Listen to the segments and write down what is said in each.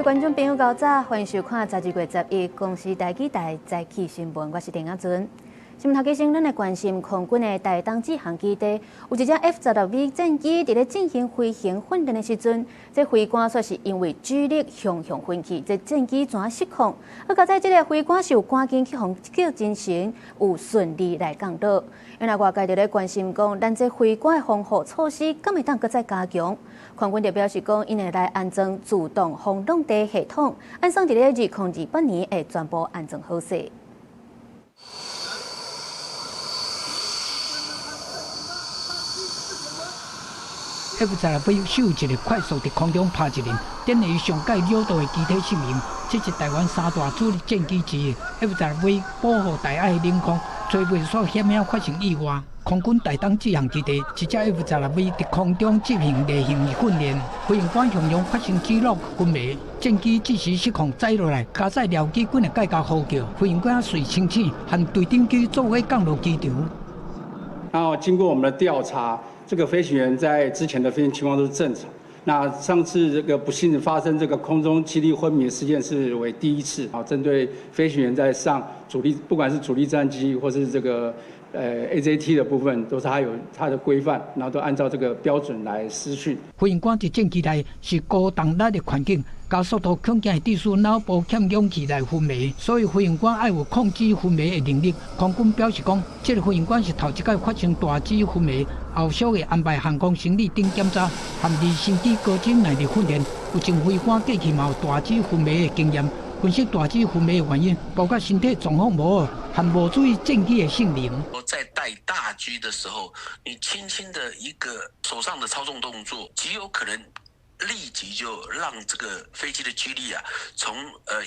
位觀眾朋友，早早，歡迎收看12月11公視台語台早起新聞，我是陳亞尊。新聞頭家先，咱來關心空軍的台東志航基地，有一隻 F-16V 戰機佇咧進行飛行訓練的時陣，這飛官煞是因為 G 力雄雄奮起，這戰機怎失控？好佳哉這个飛官是有趕緊去予救精神，有順利來降落。原來外界佇咧關心講，咱這飛官的防護措施敢會當閣再加強？空軍就表示講，𪜶會來安裝自動防撞地系統，按算佇咧2028年會全部安裝好勢。 F-16V 首一个快速佇空中拍一輪，展現上蓋了得的機體性能。這是台灣三大主力戰機之一。F-16V 保護大愛的領空，吹袂煞險影發生意外。空軍台東志航基地，一隻 F-16V 佇空中執行例行訓練，飛行官雄雄發生 G 落昏迷，戰機即時失控載落來，加載僚機幾若擺共呼叫，飛行官隨清醒，和對頂機做伙降落機場。然後經過我們的調查，這個飛行員在之前的飛行情況都是正常。那上次這個不幸發生這個空中機力昏迷事件是為第一次啊。針對飛行員在上主力，不管是主力戰機或是這個AJT 的部分，都是它有它的規範，然後都按照這個標準來施訓。飛行官佇戰機內是高動力的環境，加速度恐驚會致使腦部欠氧氣來昏迷，所以飛行官愛有控制昏迷的能力。空軍表示講，這个飛行官是頭一擺發生大 G 昏迷，後續會安排航空生理等檢查，和直升機高級耐力訓練。有前飛官過去嘛有大 G 昏迷的經驗，分析大 G 昏迷的原因，包括身體狀況無好和無注意戰機的性能。在帶大 G 的時候，你輕輕的一個手上的操縱動作，極有可能立即就讓這個飛機的 G 力啊，從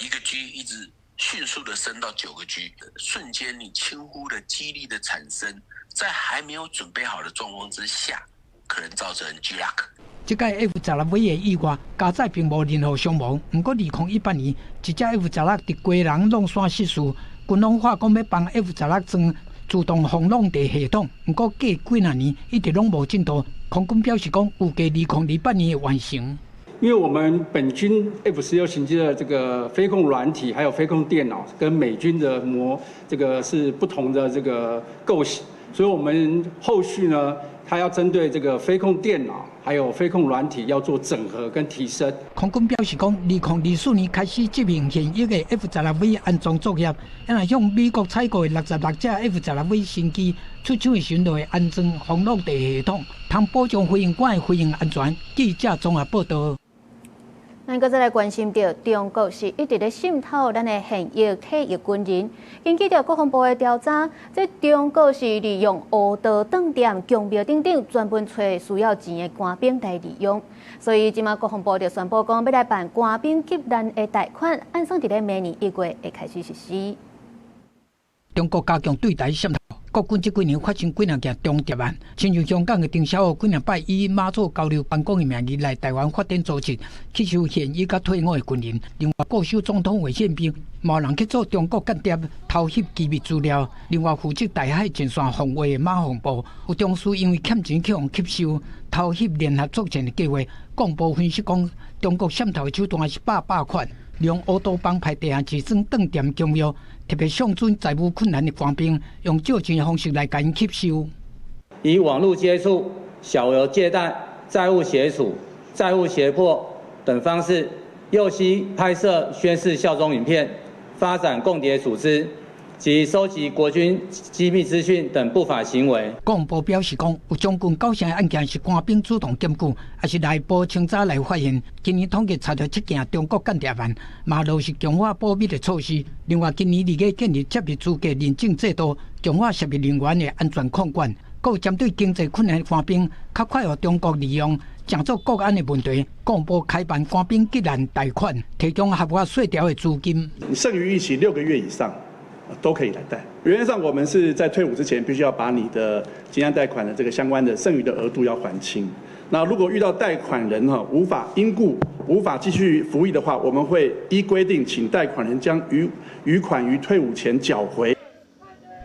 一個 G 一直迅速的升到9個 G，瞬間你輕忽的肌力的產生，在還沒有準備好的狀況之下，可能造成 G lock。這擺 F-16V 的意外，加載並無任何傷亡。毋過2018年，一隻 F-16佇基隆挵山失事，軍方話講欲幫 F-16裝自動防撞地系統，毋過過幾若年一直攏無進度。空軍表示講，預計2028年會完成。因為我們本軍 F-16型機的這個飛控軟體，還有飛控電腦，跟美軍的模這個是不同的這個構型，所以我們後續呢，它要針對這個飛控電腦，還有飛控軟體要做整合跟提升。空軍表示講，2024年開始執行現役的 F-16V 安裝作業，若向美國採購的66隻 F-16V 新機出廠的時陣，就會安裝防落地系統，通保障飛行官的飛行安全。記者綜合報道。咱閣再來關心著，中國是一直咧滲透咱的現役退役軍人。根據著國防部的調查，這中國是利用烏道當店、宮廟等等，專門揣需要錢的官兵來利用。所以，這馬國防部就宣布講，欲來辦官兵急難的貸款，按算佇咧明年1月會開始實施。中國加強對台滲透。國軍這幾年發生幾若件中諜案，親像香港的陳小虎幾若擺以馬祖交流觀光的名義來台灣發展組織，吸收現役佮退伍的軍人。另外，固守總統衛憲兵，嘛有人去做中國間諜，偷翕機密資料。另外，負責台海前線防衛的馬防部，有中士因為欠錢去予吸收，偷翕聯合作戰的計劃。國防部分析講，中國滲透的手段是百百款，利用烏道幫派地下錢莊當店宮廟。特別相準財務困難的官兵，用借錢的方式來共𪜶吸收，以網路接觸、小額借貸、債務協處、債務脅迫等方式，誘悉拍攝宣誓效忠影片、發展共諜組織及收集國軍機密資訊等不法行為。國防部表示講，有將近九成的案件是官兵主動檢舉，抑是內部清查來發現。今年統計查著七件中國間諜案，嘛落實強化保密的措施。另外，今年2月建立涉密資格認證制度，強化涉密人員的安全控管。閣有針對經濟困難的官兵，較快予中國利用，成做國安的問題。國防部開辦官兵急難貸款，提供合法稅條的資金。剩餘役期6個月以上，都可以來貸。原則上，我們是在退伍之前，必須要把你的急難貸款的這個相關的剩餘的額度要還清。那如果遇到貸款人哈無法因故無法繼續服役的話，我們會依規定請貸款人將餘款於退伍前繳回。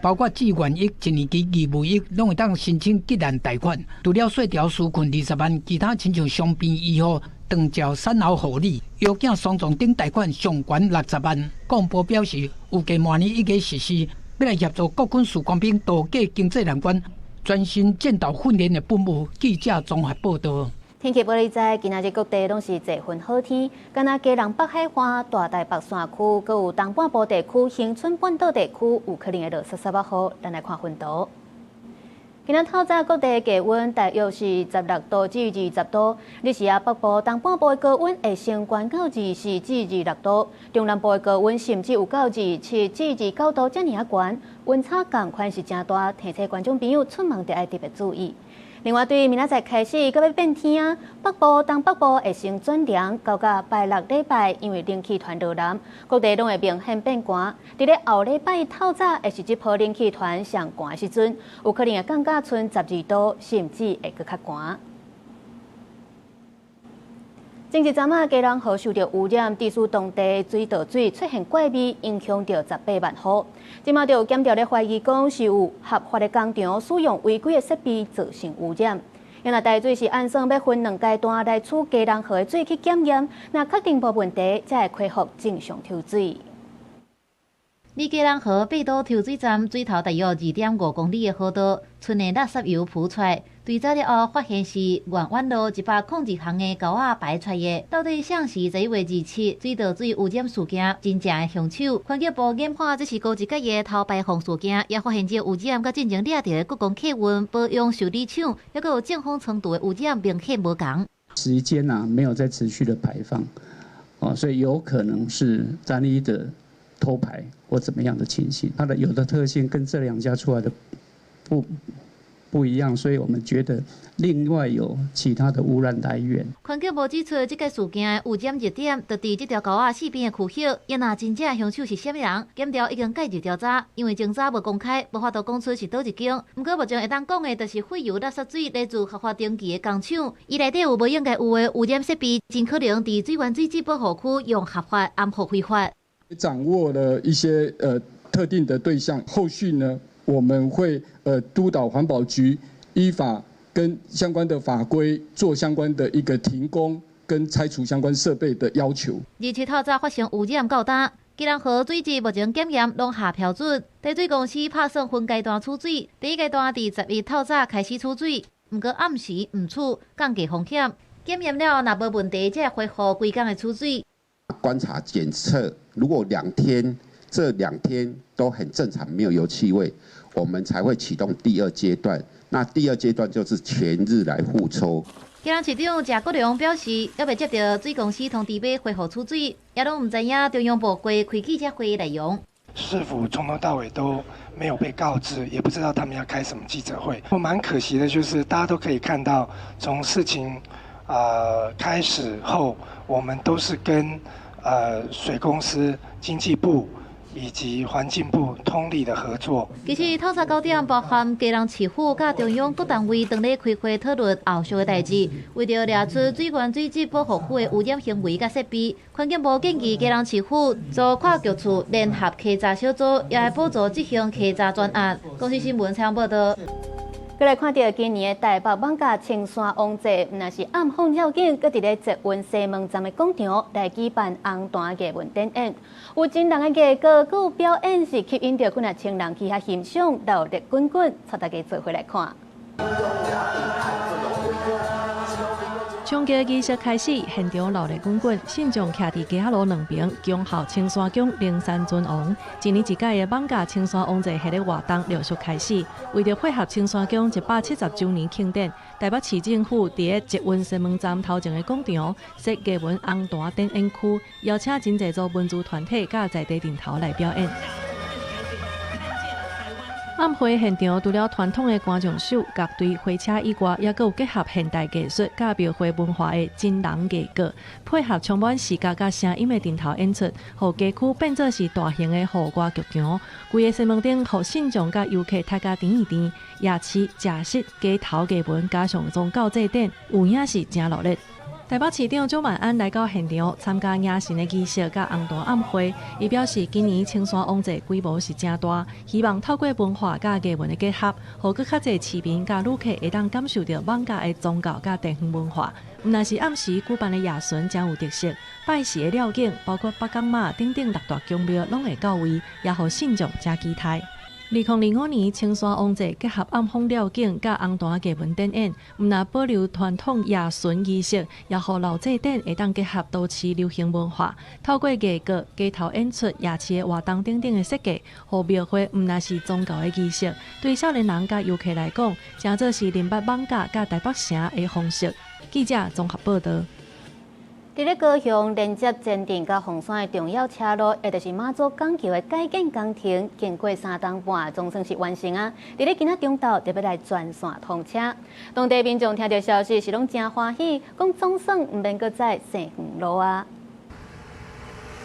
包括志願役、一年期義務役，攏會當申請急難貸款。除了稅條紓困20萬，其他親像傷病醫護、長照產後護理，邀請喪葬等貸款上懸60萬。國防部表示，預計明年1月實施，欲來協助國軍士官兵渡過經濟難關，專心戰鬥訓練的本務。記者綜合報導。天氣報你知，今仔日各地攏是濟雲好天，敢若基隆北海岸、大台北山區，閣有東半部地區、恆春半島地區，有可能會落澀澀仔雨。咱來看雲圖。今仔透早各地低溫大約是16度至20度，日時啊北部、東半部的高溫會升懸到24至26度，中南部的高溫甚至有到27至29度遮爾仔懸，溫差仝款是誠大，提醒觀眾朋友出門著愛特別注意。另外，對明仔載開始，閣欲變天啊！北部、東北部會先轉涼，到甲拜六禮拜，因為冷氣團落南，各地攏會明顯變寒。佇咧後禮拜透早，會是這波冷氣團上寒的時陣，有可能會降到賰12度，甚至會閣較寒。前一陣仔，基隆河受著污染，致使當地水道水出現怪味，影響著18萬戶。這馬就有檢調咧懷疑講是有合法的工廠使用違規的設備造成污染。因為台水是按算欲分兩階段來取基隆河的水去檢驗，若確定無問題，才會恢復正常抽水。離基隆河八堵抽水站水頭大約2.5公里的河道，村內垃圾油浮出來。追查了後，發現是願遠路102項的溝仔排出來的。到底誰是11月27水道水污染事件真正的兇手？環境部研判這是高一屆的偷排放事件，也發現這污染佮進前掠著的國光客運保養修理廠，抑閣有政風倉儲的污染明顯無仝。時間啊，沒有在持續的排放，哦，所以有可能是單一的偷排或怎麼樣的情形。它的有的特性跟這兩家出來的不一樣，所以我們覺得另外有其他的污染來源。環境部指出，這個事件的污染熱點就佇這條溝仔四邊的區域。若真正兇手是啥物人，檢調已經介入調查，因為偵查無公開，無法度講出是佗一間。毋過目前會當講的，就是廢油垃圾水來自合法登記的工廠，伊內底有無應該有的污染設備，真可能佇水源水質保護區用合法掩護非法。掌握了一些特定的對象，後續呢，我們會督導環保局依法跟相關的法規做相關的一個停工跟拆除相關設備的要求。27透早發生污染到今，基隆河水質目前檢驗攏合標準，台水公司拍算分階段取水，第一階段佇11透早開始取水，毋過暗時毋取，降低風險。檢驗了若無問題，才會恢復規工的取水。觀察檢測，如果兩天這兩天都很正常，沒有油氣味，我們才會啟動第二階段。那第二階段就是全日來互抽。基隆市長謝國樑表示，猶未接著水公司通知欲恢復取水，也攏毋知影中央部會開記者會內容。市府從頭到尾都沒有被告知，也不知道他們要開什麼記者會。我蠻可惜的，就是大家都可以看到，從事情開始後，我們都是跟水公司、經濟部以及環境部通力的合作。其實透早9點，包含基隆市府佮中央各單位當咧開會討論後續的代誌，為著掠出水源水質保護區的污染行為佮設備，環境部建議基隆市府組跨局處聯合稽查小組，也會補助執行稽查專案。公視新聞採訪報導。閣來看著今年的台北艋舺青山王祭，毋但是暗訪繞境，閣佇咧捷運西門站的廣場來舉辦紅毯藝文展演。有真人的藝閣，閣有表演，是吸引著幾若千人去遐欣賞，熱鬧滾滾，帶大家做伙來看。春節儀式開始，現場熱鬧滾滾，信眾徛佇街仔路兩邊，恭候青山宮靈山尊王。一年一屆的艋舺青山王祭系列活動陸續開始，為著配合青山宮170週年慶典，台北市政府佇咧捷運西門站頭前的廣場設藝文紅毯展演區，邀請真濟組文藝團體佮在地陣頭來表演。暗會現場除了傳統的歌唱手、樂隊、火車以外，猶閣有結合現代藝術佮廟會文化的真人藝閣，配合充滿視覺佮聲音的陣頭演出，予街區變做是大型的戶外劇場。規个西門町，予信眾佮遊客睇甲甜甜甜，夜市、食食、街頭藝文加上宗教祭典，有影是誠熱鬧。台北市長蔣萬安來到現場參加迎神的儀式佮紅毯暗會，伊表示今年青山王祭規模是誠大，希望透過文化佮藝文的結合，予閣較濟市民佮旅客會當感受著艋舺的宗教佮地方文化。毋但是暗時舉辦的夜巡誠有特色，拜時的料景，包括北港媽等等六大宮廟攏會到位，也予信眾誠期待。2025年青山王祭結合暗風料景佮紅毯藝文展演，毋但保留傳統夜巡儀式，也予老祭典會當結合都市流行文化，透過藝閣、街頭演出、夜市的活動等等的設計，予廟會毋但是宗教的儀式，對少年人佮遊客來講，誠做是認捌艋舺佮台北城的方式。記者綜合報導。佇咧高雄連接前鎮佮鳳山的重要車路，也就是媽祖港橋的改建工程，經過3冬半，總算是完成啊！佇咧今仔中晝就欲來全線通車，當地民眾聽著消息是攏誠歡喜，講總算毋免閣再踅遠路啊！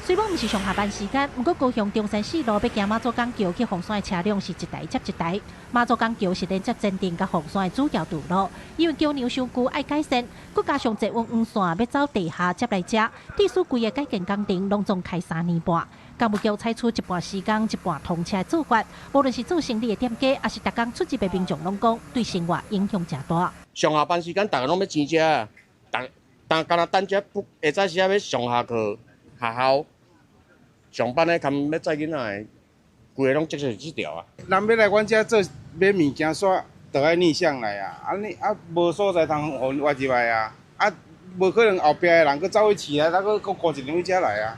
雖罔毋是上下班時間，毋過高雄中山四路欲經媽祖港橋去鳳山的車輛是一台接一台。媽祖港橋是連接前鎮佮鳳山的主要道路，因為橋梁傷舊愛改善，閣加上捷運黃線欲走地下接來遮，致使規个改建工程攏總開3年半。工務局採取一半施工一半通車的做法，無論是做生理的店家，抑是逐工出入的民眾，攏講對生活影響誠大。上下班時間，逐家攏欲前遮，逐但敢若等遮不下早時仔欲上下課、學校。上班的含欲載囡仔的，規个攏接受這條啊。人欲來阮遮做買物件，煞著愛逆向來啊！啊你啊無所在通予倚入來啊！啊無可能後壁的人閣走去市啊，閣閣過一兩位遮來啊！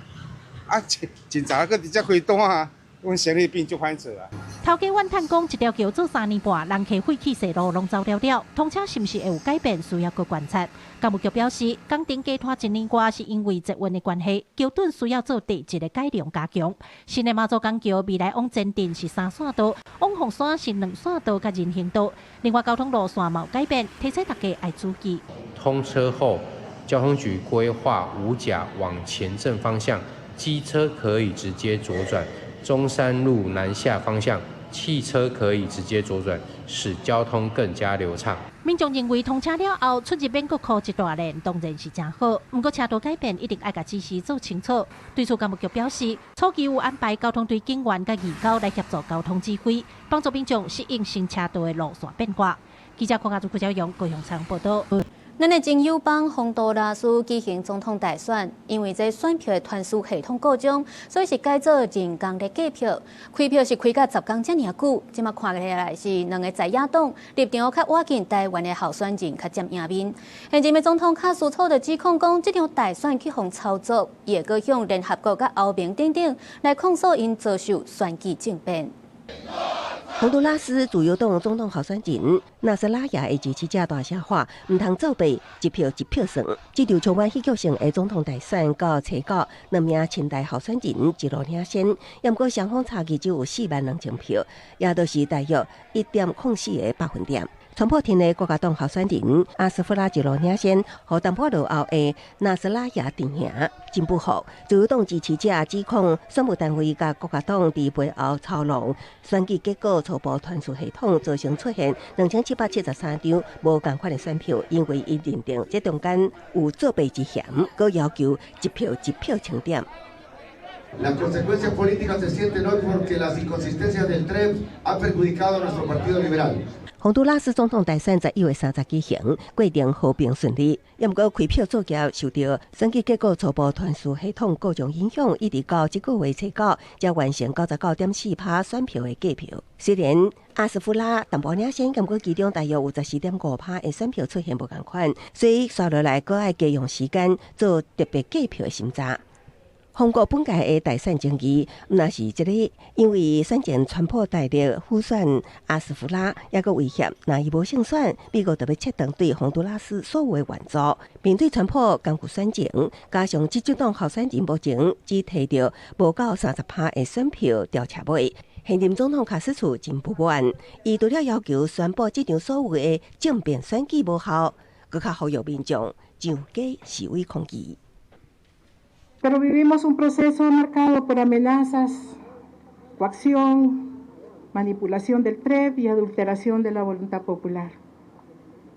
啊真真早閣佇遮開單啊！阮生意變足歹做啊！頭家怨嘆講，一條橋做3年半，人客廢棄細路攏走了了，通車是毋是會有改變，需要閣觀察。工務局表示，工程加拖一年外，是因為捷運的關係，橋墩需要做地質的改良加強。新的媽祖港橋未來往前鎮是三線道，往鳳山是兩線道佮人行道。另外，交通路線嘛有改變，提醒大家愛注意。通車後，交通局規劃五甲往前鎮方向，機車可以直接左轉；中山路南下方向，汽車可以直接左轉，使交通更加流暢。民眾認為通車了後出入免閣箍一大輪，當然是誠好。毋過車道改變一定愛共指示做清楚。對此，工務局表示，初期有安排交通隊警員佮義工來協助交通指揮，幫助民眾適應新車道的路線變化。記者郭家祖、郭小勇高雄採訪報導。咱的真友邦洪都拉斯舉行總統大選，因為這選票的傳輸系統故障，所以是改做人工來計票。開票是開到10工遮爾久，這馬看起來是兩个在野黨立場較倚近台灣的候選人較佔贏面。現任的總統卡斯楚就指控講，這場大選去予操作，也閣向聯合國佮歐盟等等來控訴𪜶遭受選舉政變。洪都拉斯自由黨總統候選人納斯拉雅的支持者大聲喊，毋通作弊，一票一票算。這場充滿戲劇性的總統大選到初九，兩名親台候選人一路領先，毋過雙方差距只有42,000票，也就是大約1.04個百分點。川普挺的國家黨候選人阿斯夫拉一路領先，予淡薄落後的納斯拉雅陣營真不服。自由黨支持者指控選務單位佮國家黨佇背後操弄選舉結果，初步傳輸系統造成出現2773張無仝款的選票，因為𪜶認定這中間有作弊之嫌，閣要求一票一票清點。 La consecuencia política se siente hoy porque las inconsistencias del TREP han perjudicado a nuestro Partido Liberal。洪都拉斯總統大選11月30舉行，過程和平順利。毋過開票作業受著選舉結果初步傳輸系統故障影響，一直到這個月初九才完成99.4%選票的計票。雖然阿斯夫拉淡薄領先，毋過其中大約有14.5%的選票出現無仝款，所以紲落來閣愛加用時間做特別計票的審查。通過本屆的大選爭議，毋但是這个，因為選前川普大力輔選阿斯夫拉，抑閣威脅，若伊無勝選，美國就欲切斷對洪都拉斯所有的援助。面對川普干預選情，加上執政黨候選人目前只提著無夠30%的選票調車尾，現任總統卡斯楚真不滿，伊除了要求宣布這場所謂的政變選舉無效，閣較呼籲民眾上街示威抗議。 Pero vivimos un proceso marcado por amenazas, coacción, manipulación del TREP y adulteración de la voluntad popular.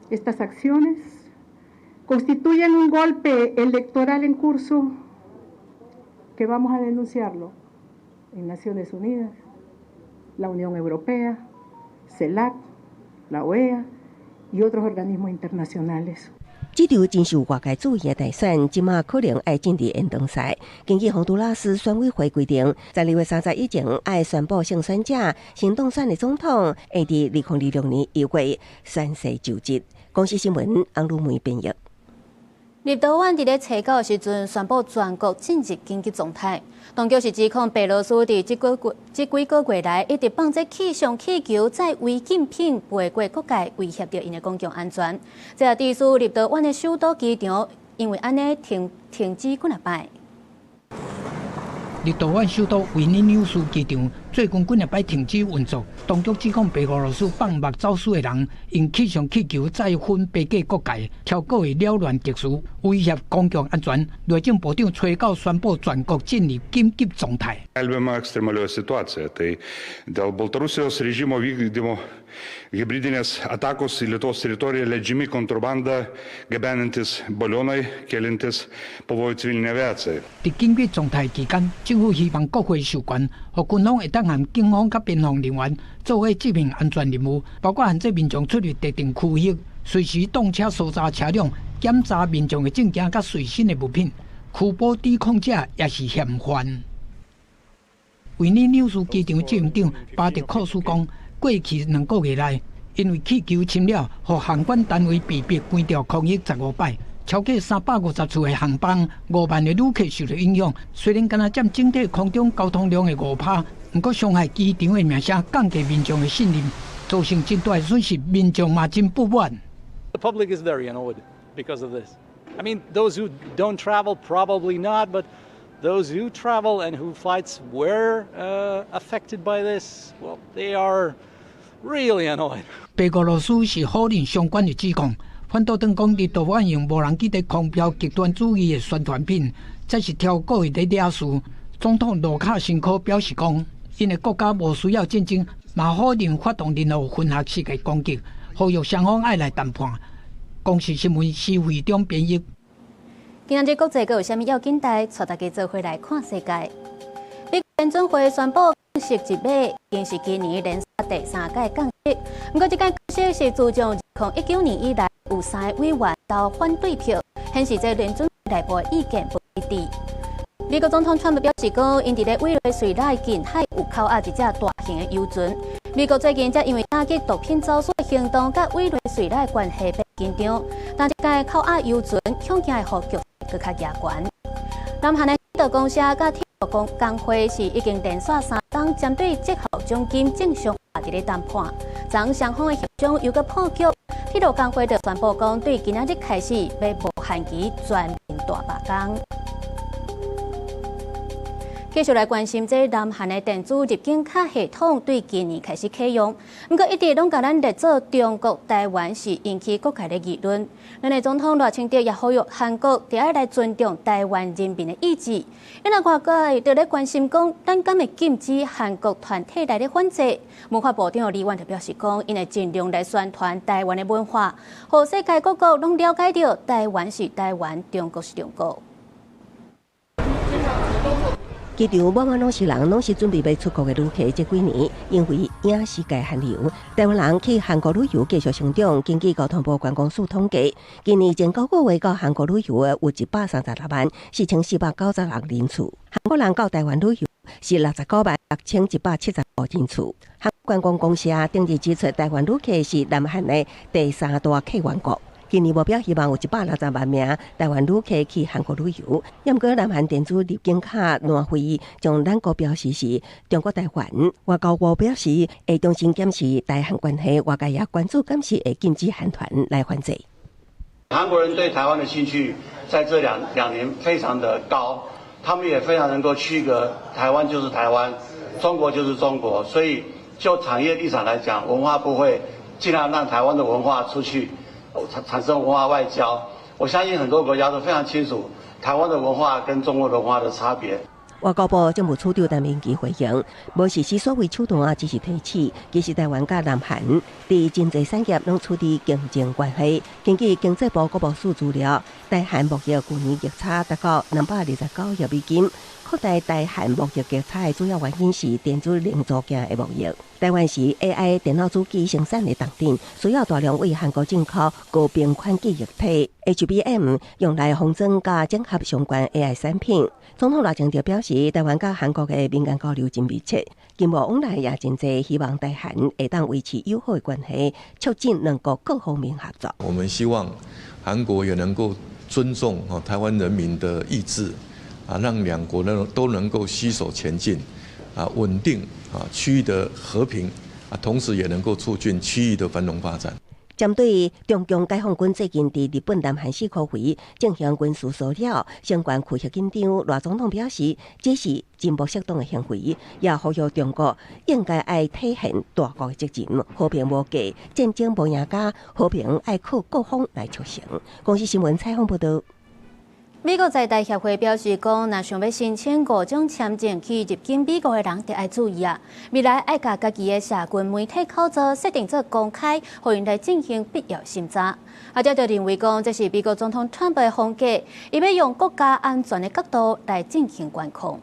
Estas acciones Constituyen un golpe electoral en curso que vamos a denunciarlo en Naciones Unidas, la Unión Europea, CELAC, la OEA y otros organismos internacionales. 這場真受外界注意的大選，這馬可能愛進入延長賽。根據宏都拉斯選委會規定，12月30以前愛宣布勝選者，新當選的總統會佇2026年1月宣誓就職。公視新聞翁汝梅編譯。立陶宛佇咧初九的時陣宣布全國進入緊急狀態，當局是指控白羅斯佇這幾這幾個月來一直放這氣象氣球載違禁品飛過國界，威脅著𪜶的公共安全。這也致使立陶宛的首都機場因為按呢停停止幾若擺。立陶宛首都維爾紐斯機場最近幾若擺停止運作，當局指控白俄羅斯放目走私的人用氣象氣球載粉飛過國界，超過會擾亂秩序，威脅公共安全。內政部長初九宣布全國進入緊急狀態。 Skelbiama ekstremalioji situacija. Tai dėl Baltarusijos režimo vykdymo hibridinės atakos į Lietuvos teritoriją leidžiami kontrabandą gabenantys balionai, keliantys pavojų civilinei aviacijai. 佇緊急狀態期間，政府希望國會授權，予軍方會當和警方佮邊防人員做伙執行安全任務，包括限制民眾出入特定區域，隨時擋車搜查車輛、檢查民眾的證件佮隨身的物品，拘捕抵抗者也是嫌犯。維爾紐斯機場執行長巴特庫斯講，過去2個月內，因為氣球侵擾，予航管單位被迫關掉空域15擺。超過350次的航班，5萬個旅客受到影響。雖然敢若佔整體空中交通量的5趴，毋過傷害機場的名聲，降低民眾的信任，造成真大的損失，民眾嘛真不滿。 The public is very annoyed because of this. I mean, those who don't travel probably not, but those who travel and whose flights were affected by this, well, they are really annoyed. 白俄羅斯是否認相關的指控。反倒轉講，立陶宛用無人機佇空飄極端主義的宣傳品，這是超故意佇惹事。總統盧卡申科表示講，𪜶的國家無需要戰爭，嘛否認發動任何混合式的攻擊，呼籲雙方愛來談判。公視新聞施惠中編譯。今仔日國際閣有啥物要緊代？帶大家做伙來看世界。美國聯準會宣布降息一碼，已經是今年連續第三屆降息。毋過，這屆降息是自從2019年以來有三個委員投反對票，顯示這聯準內部意見無一致。美國總統川普表示講，𪜶佇咧委內瑞拉近海有扣押一隻大型的油船。美國最近才因為打擊毒品走私行動，佮委內瑞拉關係變緊張，但這屆扣押油船恐驚會予局勢閣較嚴懸。南韓的鐵道公社佮鐵路工工會是已經連續3冬針對績效獎金正常化佇咧談判，昨雙方的協商又閣破局，鐵路工會就宣布講，對今仔日開始欲無限期全面大罷工。繼續來關心這南韓的電子入境卡系統對今年開始啟用，毋過一直攏共咱列做中國台灣是引起各界的議論。咱的總統賴清德也呼籲韓國著愛來尊重台灣人民的意志。因為外界著咧關心講，咱敢會禁止韓國團體來咧反制？文化部長李婉就表示講，𪜶會盡量來宣傳台灣的文化，予世界各國攏了解著台灣是台灣，中國是中國。機場滿滿攏是人，攏是準備欲出國的旅客。這幾年因為影視界韓流，台灣人去韓國旅遊繼續成長。根據交通部觀光署統計，今年前9個月到韓國旅遊的有136萬4496人次。韓國人到台灣旅遊是69萬6175人次。韓國觀光公社頂日指出，台灣旅客是南韓的第三大客源國。今年目標希望有160萬名台灣旅客去韓國旅遊。毋過南韓電子入境卡爛會將咱國標示是中國台灣。外交部表示會重新檢視台韓關係，外界也關注敢是會禁止韓團來反制。韓國人對台灣的興趣在這兩年非常的高，他們也非常能夠區隔台灣就是台灣，中國就是中國。所以就產業立場來講，文化部會盡量讓台灣的文化出去。產生文化外交，我相信很多國家都非常清楚台灣的文化跟中國文化的差別。外交部政務處長陳明騏回應，無實施所謂手段啊，只是提醒，其實台灣佮南韓佇真濟產業攏處佇競爭關係。根據經濟部國貿署資料，台韓貿易舊年逆差達到229億美金。擴大台韓貿易逆差的主要原因是電子零組件的貿易。台灣是 AI 電腦主機生產的重鎮，需要大量對韓國進口高頻寬記憶體 HBM，用來封裝佮整合相關 AI 產品。總統賴清德表示，台灣佮韓國的民間交流真密切，經貿往來也真濟，希望台韓會當維持友好的關係，促進兩國各方面合作。我們希望韓國也能夠尊重台灣人民的意志。啊，讓兩國呢都能夠攜手前進，啊，穩定啊區域的和平，啊，同時也能夠促進區域的繁榮發展。針對中共解放軍最近佇日本南韓四箍圍進行軍事騷擾，相關區域緊張，賴總統表示，這是真無適當的行為，也呼籲中國應該愛體現大國的責任，和平無價，戰爭無贏家，和平愛靠各方來促成。公視新聞採訪報導。美國在台協會表示講，若想欲申請五種簽證去入境美國的人，著愛注意啊！未來愛共家己的社群媒體口座設定做公開，予𪜶來進行必要審查。學者就認為講，這是美國總統川普的風格，伊欲用國家安全的角度來進行管控。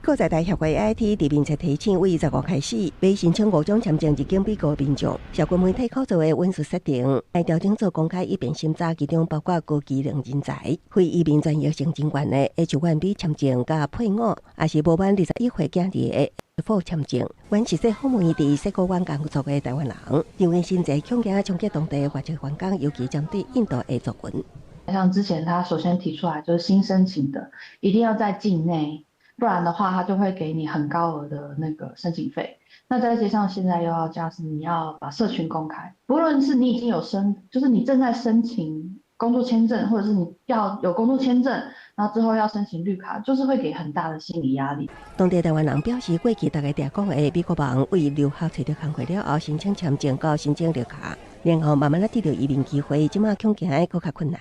美國在台協會 AIT 佇面冊提醒，對15開始，欲申請五種簽證入境美國民眾，社群媒體口座的隱私設定，愛調整做公開以便審查，其中包括高技能人才、非移民專業性人員的 H1B 簽證佮配偶，抑是無滿21歲囝兒的 F4 簽證。阮實際訪問佇矽谷灣工作的台灣人，認為薪資恐驚衝擊當地華籍員工，尤其針對印度的族群。像之前他首先提出來，就是新申請的一定要在境內。不然的話，他就會給你很高額的那個申請費。那再加上現在又要加是你要把社群公開，不論是你已經有申，就是你正在申請工作簽證，或者是你要有工作簽證，然後之後要申請綠卡，就是會給很大的心理壓力。當地台灣人表示，過去逐家定講的美國夢為留學揣著工課了後，申請簽證到申請綠卡，然後慢慢仔得著移民機會，這馬恐驚會閣較困難。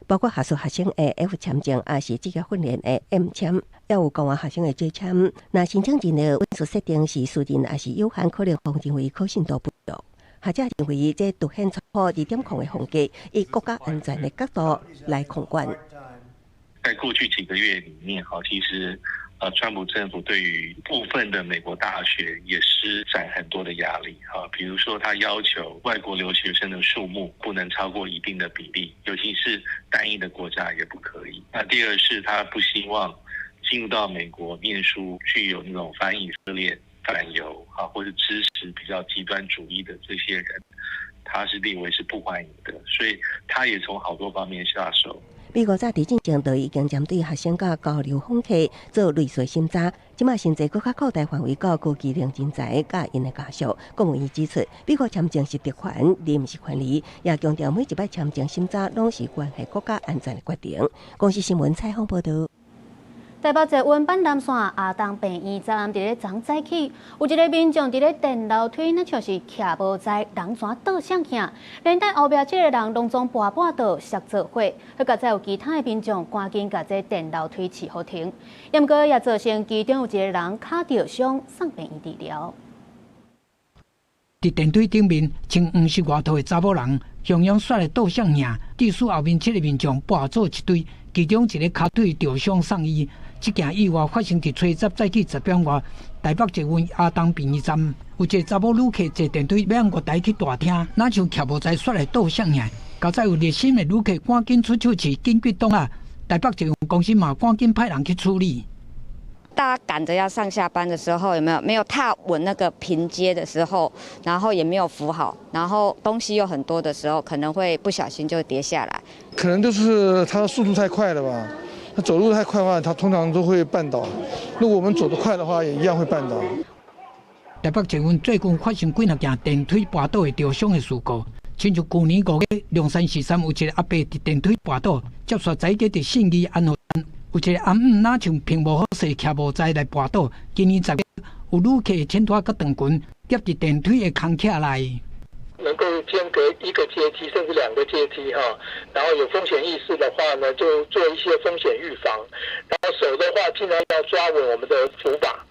包括學術學生的 F 簽證，抑是職業訓練的 M 簽，也有交換學生的 J 簽。若申請人的隱私設定是私人，抑是有限，可能予認為可信度不足。學者認為，這凸顯川普2.0的風格，以國家安全的角度來控管。在過去幾個月裡面，哈，其實，川普政府對於部分的美國大學也施展很多的壓力，哈，比如說他要求外國留學生的數目不能超過一定的比例，尤其是單一的國家也不可以。那第二是他不希望進入到美國念書具有那種反以色列、反猶啊，或者支持比較極端主義的這些人，他是列為是不歡迎的，所以他也從好多方面下手。美國早佇進前就已經針對學生佮交流訪客做類似審查，這馬甚至閣較擴大範圍到高技能人才佮𪜶的家屬。國務院指出，美國簽證是特權，而毋是權利，也強調每一擺簽證審查攏是關係國家安全的決定。公視新聞採訪報導。台北捷運板南線亞東病院站佇咧昨早起，有一個民眾佇咧電樓梯，若像是徛無在人怎倒摔去，連帶後壁這个人攏總跋跋倒摔做伙，好佳哉有其他的民眾趕緊共這電樓梯飼予停，毋過也造成其中有一個人跤著傷，送病院治療。佇電梯頂面穿黃色外套的查某人，雄雄煞來倒摔去，致使後面七个民眾跋做一堆，其中一个跤腿著傷送醫。這件意外發生佇初十早起10點外，台北捷運亞東病院站，有一个查某旅客坐電梯欲按月台去大廳，若像徛無在煞來倒摔去。佳哉有熱心的旅客趕緊出手飼緊急擋啊！台北捷運公司嘛趕緊派人去處理。大家趕着要上下班的時候，有沒有沒有踏穩那個平階的時候，然後也沒有扶好，然後東西又很多的時候，可能會不小心就跌下來。可能就是他速度太快了吧。他走路太快的話，他通常都會絆倒。如果我們走得快的話，也一樣會絆倒。台北捷運最近發生幾若件電梯跋倒會著傷的事故，親像舊年5月，龍山寺山有一個阿伯佇電梯跋倒，接續載過佇信義安和站，有一個翁母若像評無好勢，徛無在來跋倒。今年10月，有旅客穿拖佮長裙，夾佇電梯的空隙內。能夠是間隔一個階梯甚至兩個階梯哈，然後有風險意識的話呢，就做一些風險預防。然後手的話，盡量要抓穩我們的扶把。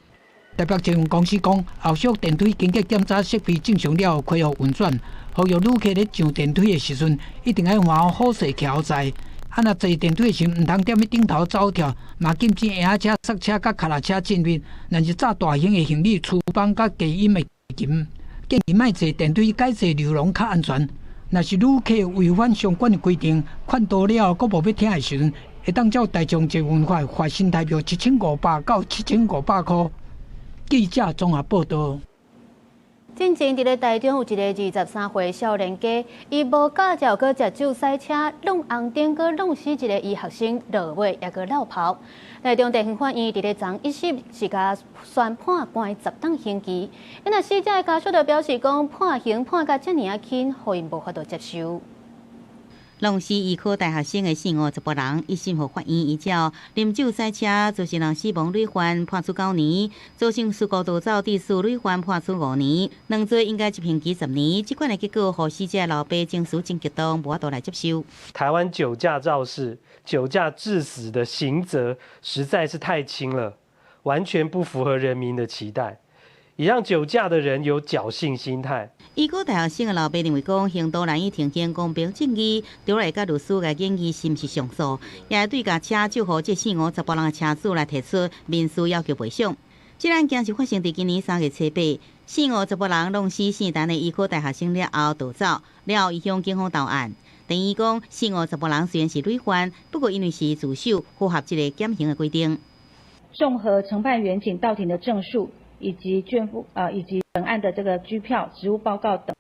台北捷運公司講，後續電梯經過檢查設備正常了後，恢復運轉。呼籲旅客咧上電梯的時陣，一定愛換好勢徛好在。啊，若坐電梯的時，毋通踮咧頂頭走跳，嘛禁止嬰仔車、捒車佮跤踏車進入。若是載大型的行李、廚房佮低音的琴，建議莫坐電梯，改坐溜廊較安全。若是旅客違反相關的規定，勸導了後閣無欲聽的時陣，會當照大眾捷運法罰新台幣7500到7500箍。記者綜合報道。進前佇咧台中有一個23歲少年家，伊無駕照，閣食酒駛車，挵紅燈，閣挵死一个醫學生，落尾抑閣落跑。台中地方法院佇咧昨一審是共宣判關10冬刑期。若死者的家屬就表示講，判刑判甲遮爾仔輕，予𪜶無法度接受。挵死醫科大學生的四五查埔人，一審予法院依照啉酒駛車造成人死亡累犯判處9年，造成事故逃走致死累犯判處5年，兩罪應該執行期10年。這款的結果，予死者老爸情緒真激動，無法度來接受。台灣酒駕肇事、酒駕致死的刑責實在是太輕了，完全不符合人民的期待。也讓酒駕的人有僥倖心態。醫科大學生的老爸認為講，刑度難以呈現公平正義，除來佮律師來建議是毋是上訴，也會對共車酒予這四五查埔人的車主來提出民事要求賠償。這案件是發生佇今年3月初8，四五查埔人挵死姓陳的醫科大學生了後逃走，了後伊向警方投案。等於講，四五查埔人雖然是累犯，不過因為是自首，符合這个減刑的規定。綜合承辦員警到庭的證述，以及卷附啊，以及本案的這個拘票、職務報告等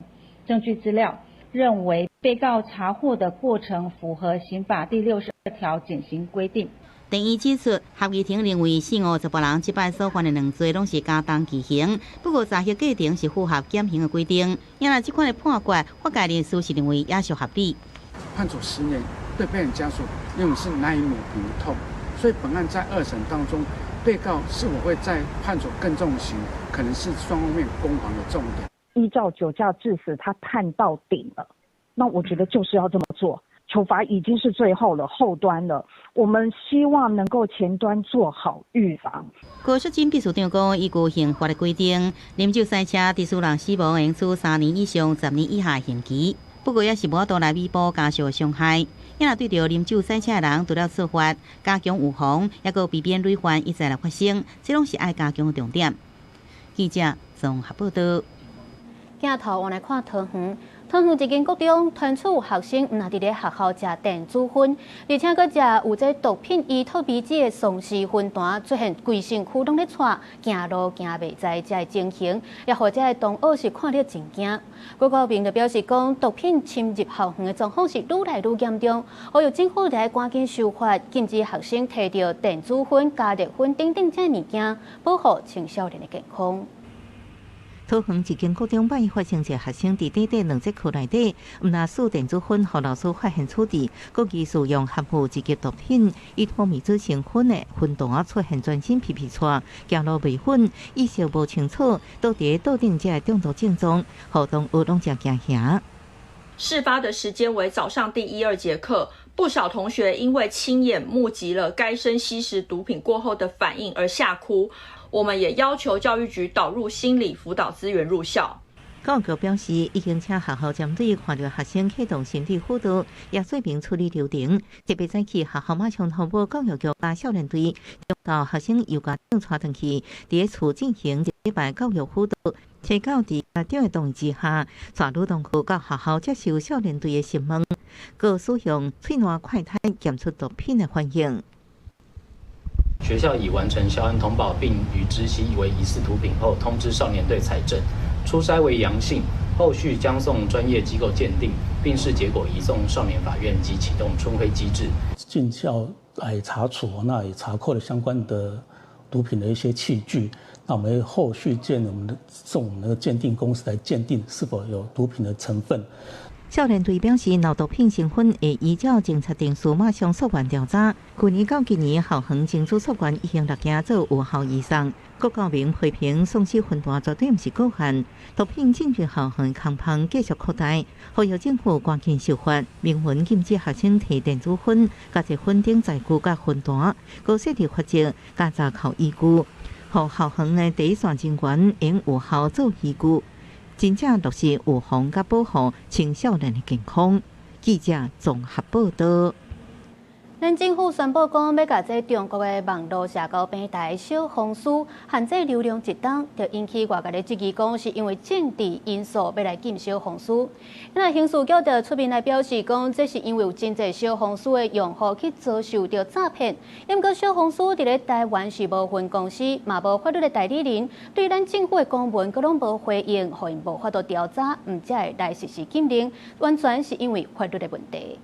證據資料，認為被告查獲的過程符合刑法第62條減刑規定。第一指出，合議庭認為四五查埔人這擺所犯的兩罪攏是加重其刑，不過查核過程是符合減刑的規定。因為這款的判決，法界人士是認為也是合理。判處10年，對被害人家屬認為是難以抹平的痛，所以本案在二審當中，被告是否會再判處更重刑，可能是雙方面攻防的重點。依照酒駕致死，他判到頂了，那我覺得就是要這麼做，處罰已經是最後了，後端了。我們希望能夠前端做好預防。高淑珍秘書長講，依據刑法的規定，啉酒駛車致使人死亡，應處3年以上10年以下刑期。不過也是無法度來彌補家屬的傷害。若對著啉酒駛車的人，除了處罰，加強預防，抑閣避免累犯一再來發生，這攏是愛加強的重點。記者綜合報道。鏡頭換來看桃園，桃園一間國中傳出學生毋但佇咧學校食電子薰，而且閣食有這毒品依托咪酯的喪屍薰彈，出現規身軀攏咧掣，行路行袂在這个情形，也予這个同學是看了真驚。郭國平就表示講，毒品侵入校園的狀況是愈來愈嚴重，呼籲政府來趕緊修法，禁止學生提著電子薰、加熱薰等等這物件，保護青少年的健康。桃園一間國中八發生一个學生佇短短兩節課內底，毋但使電子薰，予老師發現處置，閣疑似用含有一級毒品依托咪酯成分的薰彈出現全身皮皮掣，行路袂穩，意識無清楚，倒佇桌頂這个中毒症狀，予同學攏誠驚嚇。事發的時間為早上第一二節課，不少同學因為親眼目擊了該生吸食毒品過後的反應而嚇哭。我們也要求教育局導入心理輔導資源入校。教育局表示，已經請學校針對看著學生啟動心理輔導，也說明處理流程。特別早起學校馬上通報教育局佮少年隊，到學生由家長帶轉去，佇厝進行一禮拜教育輔導。初九佇家長的同意之下，帶女同學到學校接受少年隊的審問，閣使用喙瀾快篩檢出毒品的反應。學校已完成校安通報，並於知悉為疑似毒品後，通知少年隊採證，初篩為陽性，後續將送專業機構鑑定，並視結果移送少年法院及啟動春暉機制。進校來查處，那也查扣了相關的毒品的一些器具。那我們後續見我們的送我們的鑑定公司來鑑定是否有毒品的成分。少年隊表示，若毒品成分會依照偵查程序馬上溯源調查。去年到今年，校園偵查溯源已經六件做有效移送。郭教明批評喪屍分彈絕對毋是個案，毒品進入校園空芳繼續擴大，呼籲政府趕緊修法，明文禁止學生提電子薰、加熱薰等載具佮薰彈，閣設立罰則加查扣依據，予校園的第一線人員用有效做依據。真正落實預防佮保護青少年的健康。記者綜合報道。咱政府宣布講，欲共這中國的網路社交平台小紅書限制流量一冬，就引起外界的質疑，講是因為政治因素欲來禁小紅書。那刑事局就出面來表示講，這是因為有真濟小紅書的用戶去遭受著詐騙。毋過小紅書佇咧台灣是無分公司，嘛無法律的代理人，對咱政府的公文閣攏無回應，予𪜶無法度調查，毋才會來實施禁令，完全是因為法律的問題。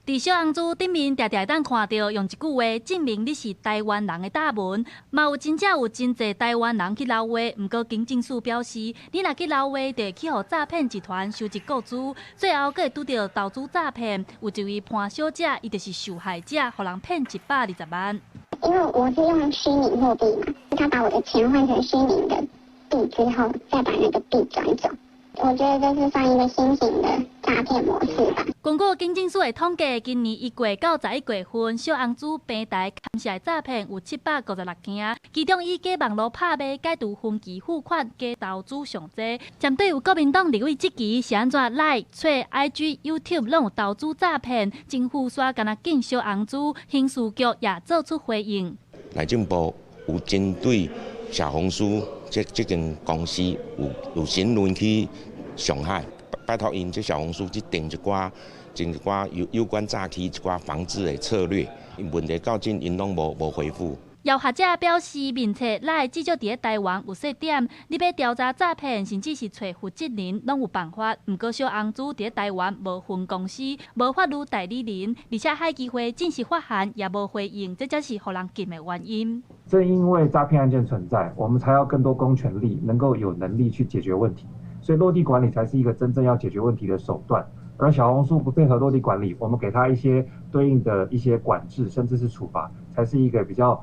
佇小紅書頂面，定定會當看著用一句話證明你是台灣人的貼文，嘛有真正有真濟台灣人去留話。毋過警政署表示，你若去留話，就會去予詐騙集團收集個資，最後閣會拄著投資詐騙。有一位潘小姐，伊就是受害者，予人騙120萬。因為我是用虛擬貨幣嘛，他把我的錢換成虛擬的幣之後，再把那個幣轉走。我覺得這是算一個新型的詐騙模式吧。根據警政署的統計，今年一月到11月份，小紅書平台牽涉的詐騙有756件，其中以假網路拍賣、解除分期付款、假投資上濟。針對有國民黨立委質疑是按怎 LINE、揣 IG、YouTube 攏有投資詐騙，政府煞干焦禁小紅書，刑事局也做出回應。內政部有針對小紅書這間公司有詢問去上海，拜託𪜶這小紅書去定一寡、定一寡有關詐欺一寡防治的策略，問題到今𪜶攏無回覆。有學者表示，面冊 LINE 至少佇咧台灣有設點，你欲調查詐騙，甚至是揣負責人，攏有辦法。毋過小紅書佇咧台灣無分公司，無法律代理人，而且海基會正式發函也無回應，這才是予人禁的原因。正因為詐騙案件存在，我們才要更多公權力，能夠有能力去解決問題，所以落地管理才是一個真正要解決問題的手段。而小紅書不配合落地管理，我們給他一些對應的一些管制，甚至是處罰，才是一個比較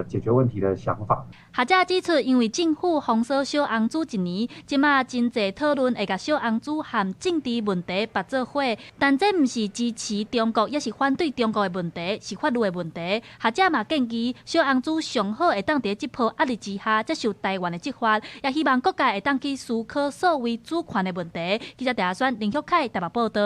解決問題的想法。學者指出，因為政府封鎖小紅書一年，這馬真濟討論會共小紅書和政治問題綁做伙，但這毋是支持中國，抑是反對中國的問題，是法律的問題。學者嘛建議，小紅書上好會當佇這波壓力之下接受台灣的執法，也希望各界會當去思考所謂主權的問題。記者鄭阿選、林旭凱台北報導。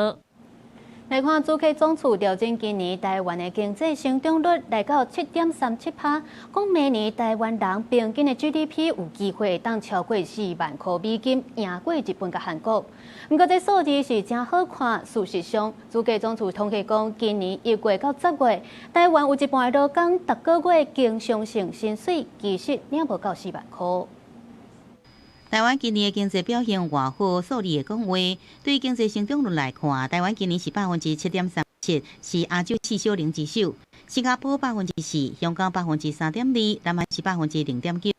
來看主計總處調整今年台灣的經濟成長率來到7.37%，講明年台灣人平均的 GDP 有機會會當超過4萬箍美金，贏過日本佮韓國。毋過這數字是誠好看，事實上，主計總處統計講，今年1月到10月，台灣有一半的勞工逐個月經常性薪水其實領無夠4萬箍。台灣今年的經濟表現偌好，數字會講話。對經濟成長率來看，台灣今年是7.37%，是亞洲四小龍之首。新加坡4%，香港3.2%，南韓是0.9%。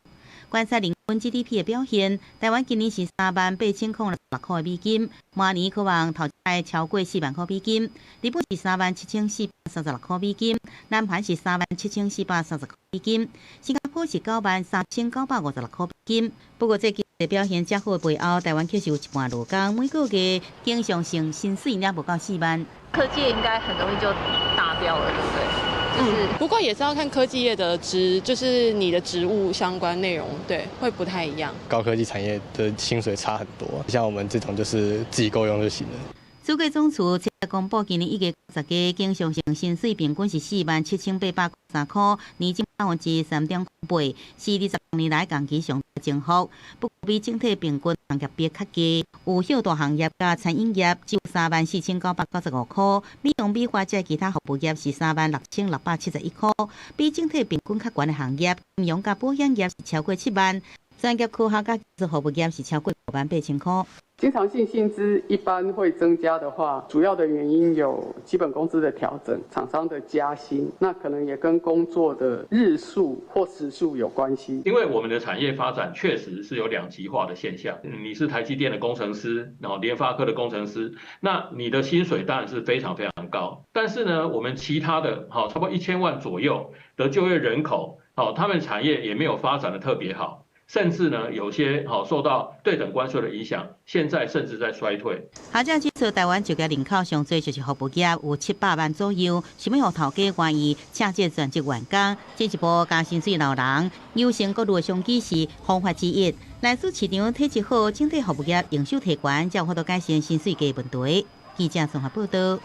觀察年均 GDP 的表現，台灣今年是38,066塊美金，明年可望頭一超過4萬塊美金。日本是37,436塊美金，南韓是37,430塊美金，新加坡是93,956塊美金。不過，這經濟表現遮好的背後，台灣確實有一半勞工每個月經常性薪水領無夠4萬。科技應該很容易就達標了，對不對？嗯，不過也是要看科技業的職，就是你的職務相關內容，對，會不太一樣。高科技產業的薪水差很多，像我們這種就是自己夠用就行了。主計總處公布今年一月10個經常性薪水平均是47,803塊，年增3.08%，是26年來同期上大增幅。不過比整體平均行業比較低，有許多行業佮餐飲業只有34,995塊，美容美髮這其他服務業是36,671塊，比整體平均較懸的行業，金融佮保險業是超過7萬。專業科學佮技術服務業是超過58,000箍。經常性薪資一般會增加的話，主要的原因有基本工資的調整、廠商的加薪，那可能也跟工作的日數或時數有關係。因為我們的產業發展確實是有兩極化的現象。你是台積電的工程師，然後聯發科的工程師，那你的薪水當然是非常非常高。但是呢，我們其他的，好，差不多1000萬左右的就業人口，好，他們產業也沒有發展得特別好。甚至呢，有些好受到對等關稅的影響，現在甚至在衰退。學者指出，台灣就業人口上濟就是服務業，有700萬左右，啥物予頭家願意請這全職員工，進一步加薪水留人，優先各路的商機是方法之一。來自市場體質好，整體服務業營收提懸，才有法度改善薪水低問題。記者綜合報道。